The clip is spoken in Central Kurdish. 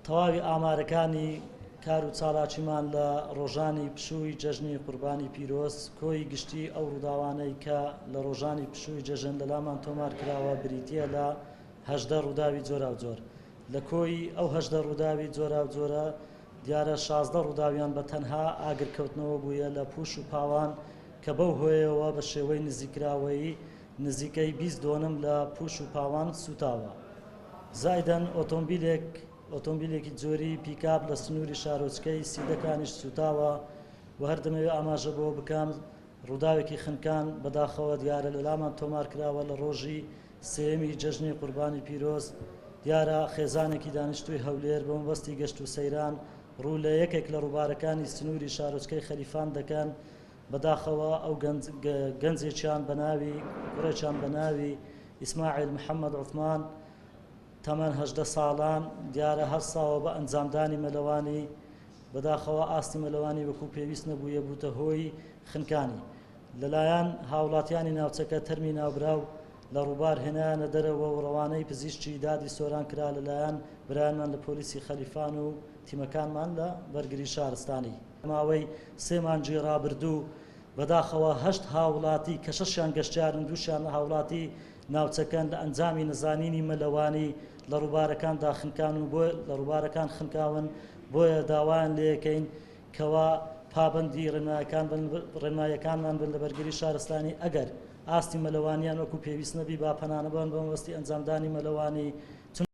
تەواوی ئامارەکانی کار و چالاکیمان لە ڕۆژانی پشووی جەژنی قوربانی پیرۆز، کۆی گشتی ئەو ڕووداوانەی کە لە ڕۆژانی پشووی جەژن لەلامان تۆمار کراوە بریتییە لە 18 ڕووداوی جۆراوجۆر. لە کۆی ئەو 18 ڕووداوی جۆراوجۆرە دیارە 16 ڕووداویان بە تەنها ئاگرکەوتنەوە بوویە لە پوش و پاوان کە بەو هۆیەوە بە شێوەی نزیکراوەیی نزیکەی 20 دۆنم لە پوش و پاوان سوتاوە. زایدەن ئۆتۆمبیلێکی جۆری پیکاب لە سنووری شارۆچکەی سیدەکانیش سوتاوە و هەر دەمەوێت ئاماژە بۆ بکەم ڕووداوێکی خنکان بەداخەوە دیارە لەلامان تۆمار کراوە لە ڕۆژی سێیەمی جەژنی قوربانی پیرۆز. دیارە خێزانێکی دانیشتووی هەولێر بە مەبەستی گەشت و سەیران ڕوو لە یەکێک لە ڕووبارەکانی سنووری شارۆچکەی خەلیفان دەکەن. بەداخەوە ئەو گەنجێکیان بە ناوی کوڕێکیان بە ناوی ئیسماعیل محەممەد عوسمان تەمەن 18 ساڵان دیارە هەرساوە بە ئەنجامدانی مەلەوانی، بەداخەوە ئاستی مەلەوانی وەکو پێویست نەبوویە بووتە هۆی خنکانی. لەلایەن هاوڵاتیانی ناوچەکە تەرمی ناوبراو لە ڕووبار هێنایانە دەرەوە و ڕەوانەی پزیشکی دادی سۆران کرا لەلایەن برایانمان لە پۆلیسی خەلیفان و تیمەکانمان لە بەرگری شارستانی. ماوەی 3 مانگی ڕابردوو بەداخەوە 8 هاوڵاتی کە 6یان گەشتیارن 2یان هاوڵاتی ناوچەکەن لە ئەنجامی نەزانینی مەلەوانی لە ڕووبارەکاندا خنکان و بۆ لە ڕووبارەکان خنکاون. بۆیە داوایان لێەکەین کەوا پابندی ڕێنماییەکانمان بن لە بەرگری شارستانی. ئەگەر ئاستی مەلەوانیان وەکو پێویست نەبی با پەنانەبن بە مەبەستی ئەنجامدانی مەلەوانی.